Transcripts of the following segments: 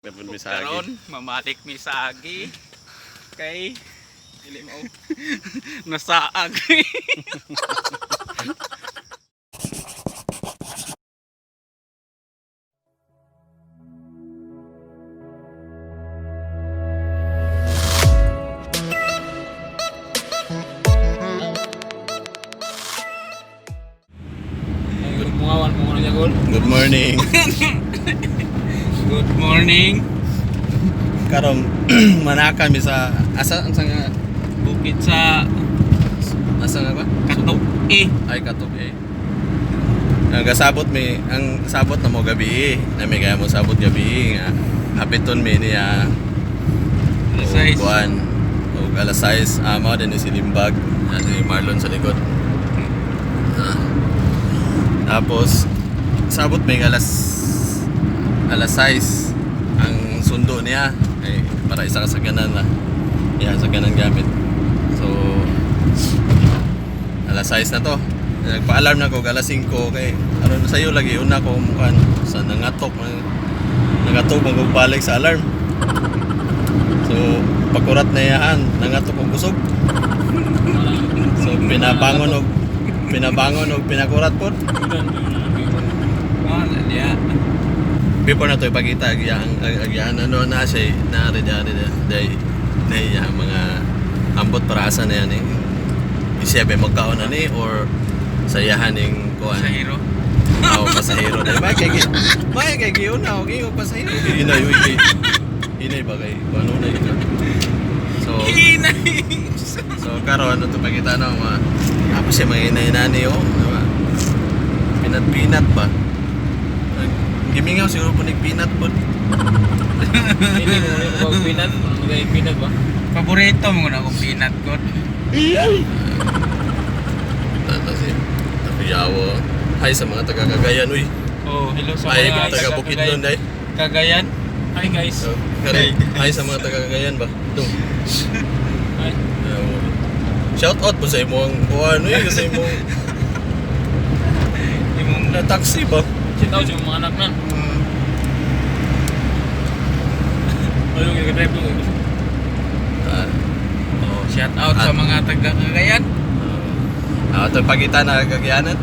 Napun mi sa agi. Karon mamalik mi sa agi kay dili mo nasaag. Good morning. Good morning. Karon manaka mi sa asa unsa nga Bukid sa asa nga ba? Katok eh. Ay, katok eh. Ang gasabot mi, ang sabot na mo gabi eh. Na may kaya mo sabot gabi eh, nga hapiton mi niya Alas 6. kuan og alas 6 mao din ni si Limbag, na si Marlon sa likod. Ah. Tapos sabot may alas alas 6 ang sundo niya ay para isa ka sa ganan na. Yeah, sa ganan gamit. So alas 6 na to. Nagpa-alarm na ko alas 5 kay aron sayo lagi una ko mukan sa nangatok nangatok magbalik sa alarm. So pagkurat na yaan, nangatok og kusog. So pinabangon og pinakurat pod. Ah, niya. Before na to ipakita agyaang agyahan ano na siya na ari ari day day ang mga ambot para asa na yan eh. Siya ba magkaon na ni or sa iyahan ning kuan. Sa hero. Oo, pasahero na. May kay may kay giuna og iyo pasahero. Inay uy kay. Inay ba kay ano na ito. So Hinay. so karon ano to pakita na mga tapos siya mga inay nani oh, di ba? Pinat pinat ba? Gimingaw siguro po peanut po. Hindi mo rin ko pinat, magay pinat ba? Paborito mo na akong peanut ko. Tata si Tapiyawo. Hi sa mga taga Cagayan uy. Oh, hello sa Ay, mga taga Bukidnon day. Cagayan. Hi guys. So, kare, hi sa mga taga Cagayan ba? Dong. Hi. Shout out po sa imong kuan uy, sa imong Imong na taxi ba? Shout out sa mga anak nan. Ayun, yung drive ko. Ah, Oh, shout out sa mga taga Cagayan. Ito pagita na Cagayanan.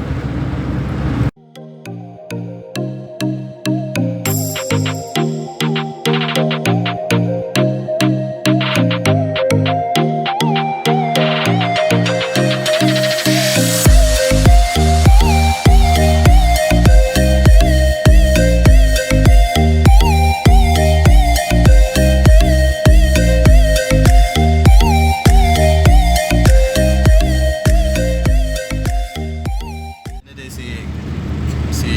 Ano si si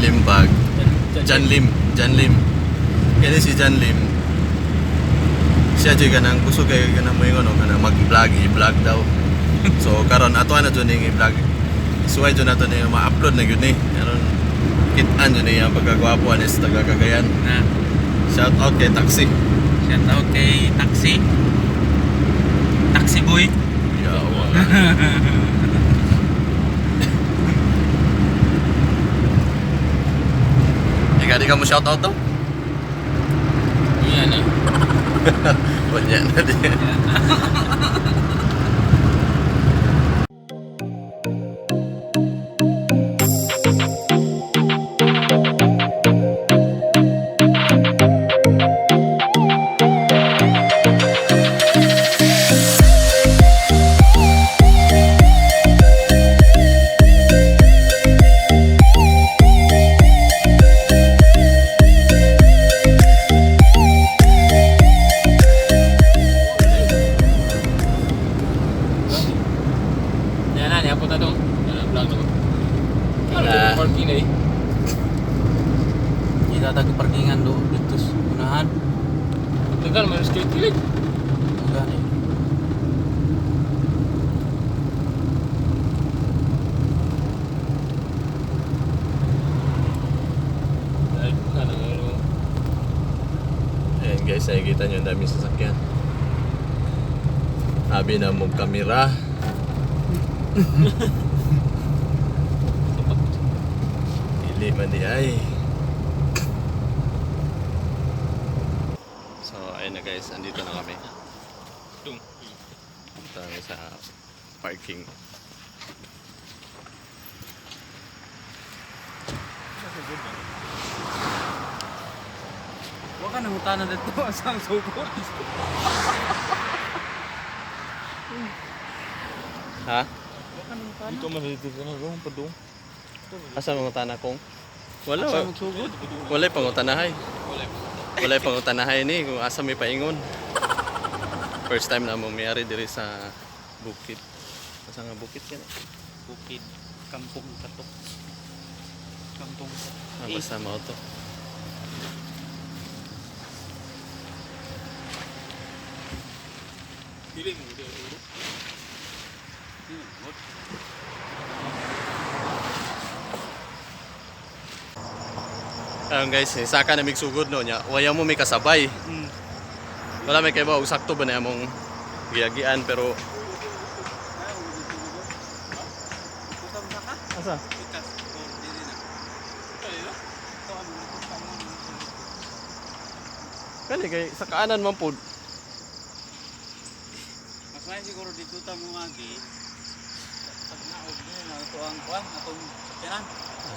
Limbag. Jan Lim, Jan Lim. Kaya si Jan Lim. Siya jud kanang gusto kay kanang moingon og kanang mag-vlog, i-vlog daw. So karon ato na jud ning i-vlog. Suway jud nato ning ma-upload na gyud ni. Karon kit-an jud niya ang pagkagwapo anis taga Cagayan. Na, Shout out kay Taxi. shout out kay Taxi. Taxi boy. Yawa. Ikaw di ka mo shout out to? Yan ah. Wala na di. Yan na, niya punta dong. Yan ang vlog na ko. Ano Ah. parking na eh. Hindi tatag parkingan do dito sa unahan. Tagal man street kilig. Gani. Ay, ano ano. Ayan guys, nakikita nyo ang daming sasakyan. Sabi na mong kamera. Dili man di ay. Ayun na guys, andito na kami. Dung. Dito kami sa parking. Wa ka nang utana dito asang sugod. Ha? Wa ka nang utana. Dito man dito na dong padung. Asa mga kong? Wala. Asa magsugod? Wala pangutanahay. Wala. Wala pangutanahay ni kung asa may paingon. First time na mo mayari diri sa bukid. Asa nga bukid yan? Bukid Kampong Katok. Kampong Katok. Ah, basta mao to. Dili mo dili. Dili mo. Ayun guys, eh, saka na migsugod no nya. Waya mo may kasabay. Wala may kay ba sakto ba na among giyagian pero asa? Kani kay sa kaanan man pud. Mas may siguro dito ta mo agi. Pag naog din na ito ang kuan atong sakyanan.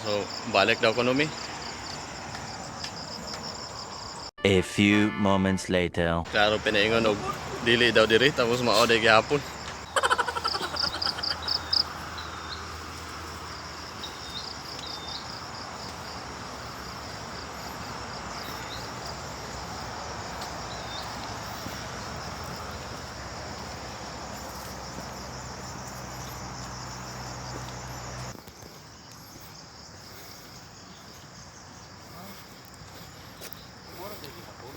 So balik daw kuno mi. A few moments later. Klaro pinaingon og dili daw diri tapos mao day gihapon. Moro kay gihapon.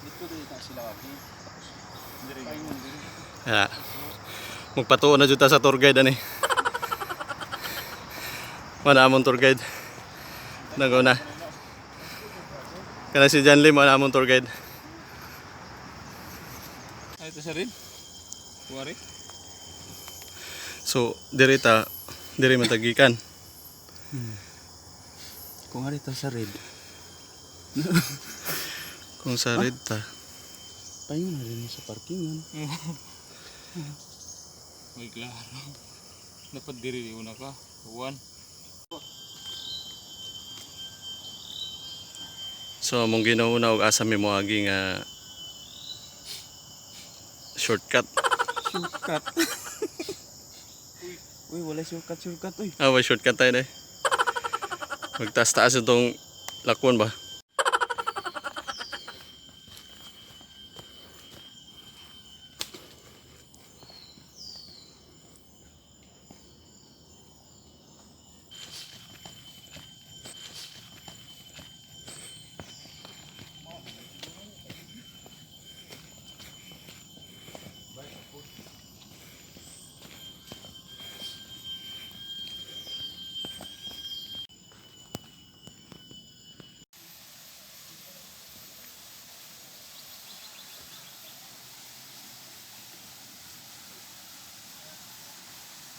Dito dito ta sila agi. Diri. Ya. Magpatuo na jud ta sa tour guide ani. Wala among tour guide. Naguna. Kana si John Lim wala among tour guide. Ay ito sa rin. Kuwari. So diri ta diri man tagikan. Kung ari ta sa red. Kung sa red ta. Paingon na rin sa parkingan. May klaro. Dapat diri una ka. Juan. So among ginauna og asa mi moagi nga shortcut. Shortcut. Uy, wala shortcut, shortcut, uy. Ah, may shortcut tayo na eh. Magtaas-taas itong lakwon ba?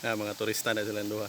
Ah, mga turista na silang duha.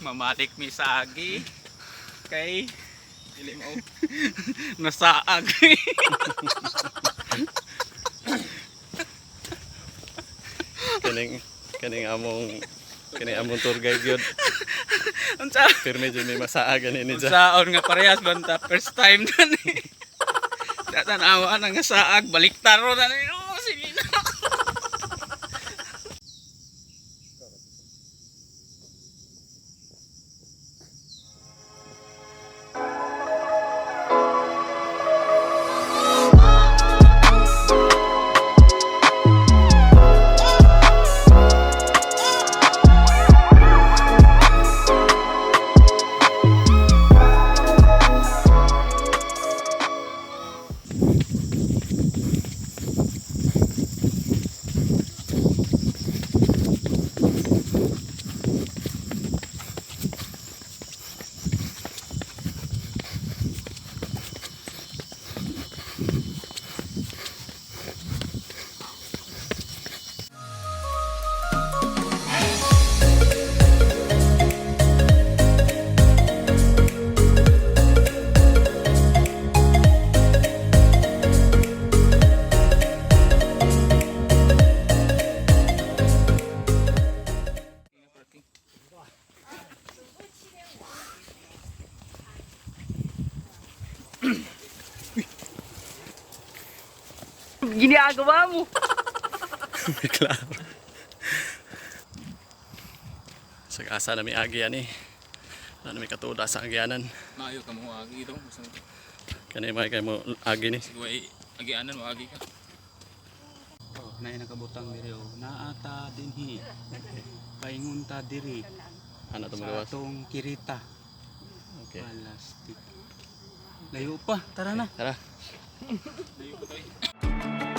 Mamalik mi sa agi. Kay dili mo nasaag. Kaning kaning among tour guide yun. Unsa Pirmi jud may masaa gani ni ja. unsaon nga parehas banta first time na ni. Tatanawa na nga saag baliktaro na ni. Oh, sige na. Ginagawa mo. Klaro. Sa asa na mi agi ani. Wala na mi katuda sa agyanan. Maayo ka mo agi dong. Gusto mo Kani may kay mo agi ni. sigway agianan mo agi ka. Oh, naay nakabutang diri oh. Naata dinhi. Paingon ta diri Ana to sa magawas. atong kirita. Okay. Palastik. Layo pa, tara na. Tara. Layo pa tayo.